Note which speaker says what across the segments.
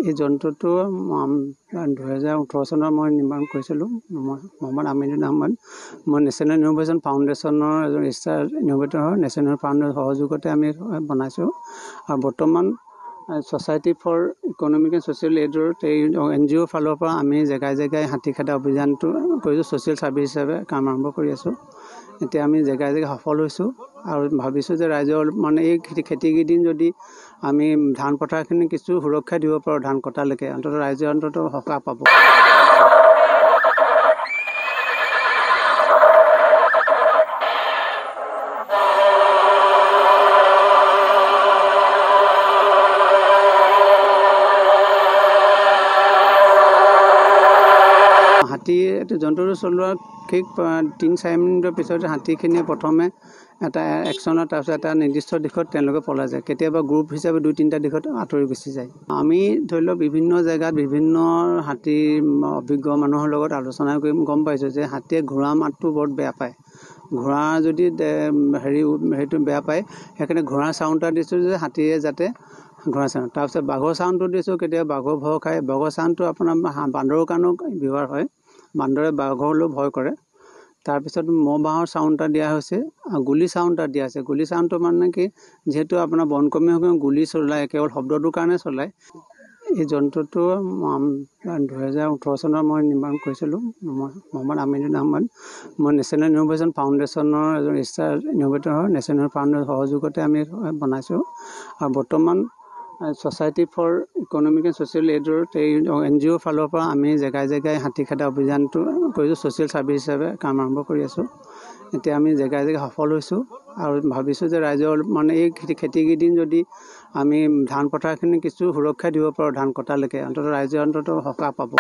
Speaker 1: এই জন্তুটো 2018 চনত মই নিৰ্মাণ কৰিছিলোঁ। মই মহম্মদ আমিনুদ্দিন আহমেদ, মই নেশ্যনেল ইন'ভেশ্যন ফাউণ্ডেশ্যনৰ এজন ৰিচাৰ্চ ইন'ভেটৰ হয়। নেশ্যনেল ফাউণ্ডেশ্যনৰ সহযোগতে আমি বনাইছোঁ। আৰু বৰ্তমান society for economic and social এইডৰ এই এন জি অ'ৰ ফালৰ পৰা আমি জেগাই জেগাই হাতী খেদা অভিযানটো কৰিছোঁ। ছ'চিয়েল ছাৰ্ভিচ হিচাপে কাম আৰম্ভ কৰি আছোঁ। এতিয়া আমি জেগাই জেগাই সফল হৈছোঁ আৰু ভাবিছোঁ যে ৰাইজৰ মানে এই খেতিকেইদিন যদি আমি ধান পথাৰখিনি কিছু সুৰক্ষা দিব পাৰোঁ, ধান কটালৈকে অন্ততঃ ৰাইজে অন্ততঃ সকাহ পাব। হাতী এইটো জন্তুটো চলোৱাৰ ঠিক 3-4 মিনিটৰ পিছতে হাতীখিনিয়ে প্ৰথমে এটা একশ্যনত, তাৰপিছত এটা নিৰ্দিষ্ট দিশত তেওঁলোকে পলাই যায়। কেতিয়াবা গ্ৰুপ হিচাপে 2-3টা দিশত আঁতৰি গুচি যায়। আমি ধৰি লওক বিভিন্ন জেগাত বিভিন্ন হাতীৰ অভিজ্ঞ মানুহৰ লগত আলোচনা কৰি গম পাইছোঁ যে হাতীয়ে ঘোঁৰা মাতটো বৰ বেয়া পায়। ঘোঁৰা যদি সেইটো বেয়া পায়, সেইকাৰণে ঘোঁৰা চাউণ্ড এটা দিছোঁ যে হাতীয়ে যাতে ঘোঁৰা চাউণ্ড। তাৰপিছত বাঘৰ চাউণ্ডটো দিছোঁ, কেতিয়াবা বাঘৰ ভয় খায়। বাঘৰ চাউণ্ডটো আপোনাৰ বান্দৰৰ কাৰণেও ব্যৱহাৰ হয়, বান্দৰে বাঘৰলৈও ভয় কৰে। তাৰপিছত মহ বাঁহৰ চাউণ্ড এটা দিয়া হৈছে আৰু গুলি চাউণ্ড এটা দিয়া হৈছে। গুলি চাউণ্ডটো মানে কি, যিহেতু আপোনাৰ বনকৰ্মীসকলে গুলি চলায়, কেৱল শব্দটোৰ কাৰণে চলায়। এই জন্তুটো 2018 চনত মই নিৰ্মাণ কৰিছিলোঁ। মই মহম্মদ আমিনুদ্দিন আহমেদ, মই নেশ্যনেল ইন'ভেশ্যন ফাউণ্ডেশ্যনৰ এজন ৰিচাৰ্চ ইন'ভেটৰ হয়। নেশ্যনেল ফাউণ্ডেশ্যনৰ সহযোগতে আমি বনাইছোঁ। আৰু বৰ্তমান society for economic and social এইডৰ এই এন জি অ'ৰ ফালৰ পৰা আমি জেগাই জেগাই হাতী খেদা অভিযানটো কৰিছোঁ। ছ'চিয়েল ছাৰ্ভিচ হিচাপে কাম আৰম্ভ কৰি আছোঁ। এতিয়া আমি জেগাই জেগাই সফল হৈছোঁ আৰু ভাবিছোঁ যে ৰাইজৰ মানে এই খেতিকেইদিন যদি আমি ধান পথাৰখিনি কিছু সুৰক্ষা দিব পাৰোঁ, ধান কটালৈকে অন্ততঃ ৰাইজে অন্ততঃ সকাহ পাব।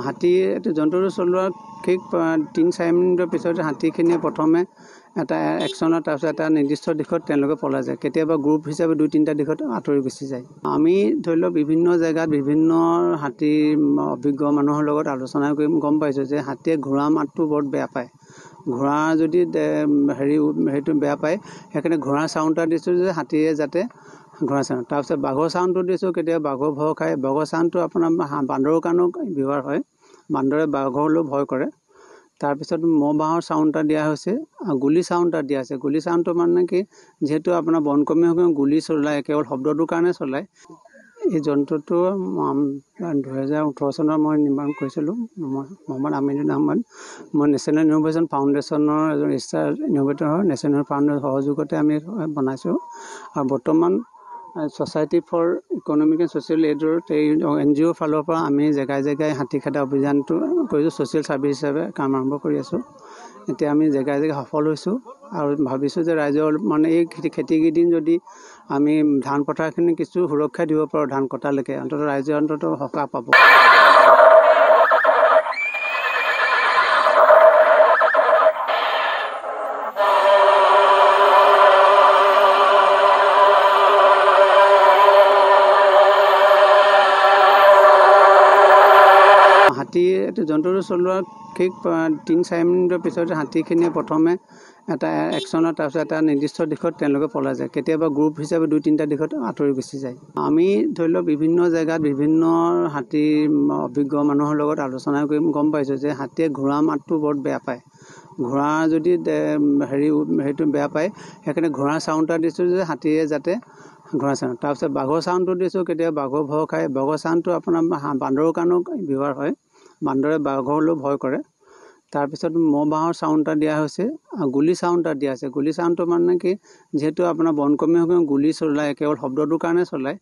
Speaker 1: হাতী এইটো জন্তুটো চলোৱাৰ ঠিক 3-4 মিনিটৰ পিছতে হাতীখিনিয়ে প্ৰথমে এটা একশ্যনত, তাৰপিছত এটা নিৰ্দিষ্ট দিশত তেওঁলোকে পলাই যায়। কেতিয়াবা গ্ৰুপ হিচাপে 2-3টা দিশত আঁতৰি গুচি যায়। আমি ধৰি লওক বিভিন্ন জেগাত বিভিন্ন হাতীৰ অভিজ্ঞ মানুহৰ লগত আলোচনা কৰি গম পাইছোঁ যে হাতীয়ে ঘোঁৰা মাতটো বৰ বেয়া পায়। ঘোঁৰা যদি সেইটো বেয়া পায়, সেইকাৰণে ঘোঁৰা চাউণ্ড এটা দিছোঁ যে হাতীয়ে যাতে ঘোঁৰা চাউণ্ড। তাৰপিছত বাঘৰ চাউণ্ডটো দিছোঁ, কেতিয়াবা বাঘৰ ভয় খায়। বাঘৰ চাউণ্ডটো আপোনাৰ বান্দৰৰ কাৰণেও ব্যৱহাৰ হয়, বান্দৰে বাঘৰলৈও ভয় কৰে। তাৰপিছত মহ বাঁহৰ চাউণ্ড এটা দিয়া হৈছে আৰু গুলি চাউণ্ড এটা দিয়া হৈছে। গুলি চাউণ্ডটো মানে কি, যিহেতু আপোনাৰ বনকৰ্মীসকলে গুলি চলায়, কেৱল শব্দটোৰ কাৰণে চলায়। এই জন্তুটো 2018 চনত মই নিৰ্মাণ কৰিছিলোঁ। মই মহম্মদ আমিনুদ্দিন আহমেদ, মই নেশ্যনেল ইন'ভেশ্যন ফাউণ্ডেশ্যনৰ এজন ৰিচাৰ্চ ইন'ভেটৰ হয়। নেশ্যনেল ফাউণ্ডেশ্যনৰ সহযোগতে আমি বনাইছোঁ। আৰু বৰ্তমান society for economic and social এইডৰ এই এন জি অ'ৰ ফালৰ পৰা আমি জেগাই জেগাই হাতী খেদা অভিযানটো কৰিছোঁ। ছ'চিয়েল ছাৰ্ভিচ হিচাপে কাম আৰম্ভ কৰি আছোঁ। এতিয়া আমি জেগাই জেগাই সফল হৈছোঁ আৰু ভাবিছোঁ যে ৰাইজৰ মানে এই খেতিকেইদিন যদি আমি ধান পথাৰখিনি কিছু সুৰক্ষা দিব পাৰোঁ, ধান কটালৈকে অন্ততঃ ৰাইজে অন্ততঃ সকাহ পাব। হাতী এইটো জন্তুটো চলোৱাৰ ঠিক 3-4 মিনিটৰ পিছতে হাতীখিনিয়ে প্ৰথমে এটা একশ্যনত, তাৰপিছত এটা নিৰ্দিষ্ট দিশত তেওঁলোকে পলাই যায়। কেতিয়াবা গ্ৰুপ হিচাপে 2-3টা দিশত আঁতৰি গুচি যায়। আমি ধৰি লওক বিভিন্ন জেগাত বিভিন্ন হাতীৰ অভিজ্ঞ মানুহৰ লগত আলোচনা কৰি গম পাইছোঁ যে হাতীয়ে ঘোঁৰা মাতটো বৰ বেয়া পায়। ঘোঁৰা যদি সেইটো বেয়া পায়, সেইকাৰণে ঘোঁৰা চাউণ্ড এটা দিছোঁ যে হাতীয়ে যাতে ঘোঁৰা চাউণ্ড। তাৰপিছত বাঘৰ চাউণ্ডটো দিছোঁ, কেতিয়াবা বাঘৰ ভয় খায়। বাঘৰ চাউণ্ডটো আপোনাৰ বান্দৰৰ কাৰণেও ব্যৱহাৰ হয়, বান্দৰে বাঘৰলৈও ভয় কৰে। তাৰপিছত মহ বাঁহৰ চাউণ্ড এটা দিয়া হৈছে আৰু গুলি চাউণ্ড এটা দিয়া হৈছে। গুলি চাউণ্ডটো মানে কি, যিহেতু আপোনাৰ বনকৰ্মীসকলে গুলি চলায়, কেৱল শব্দটোৰ কাৰণে চলায়।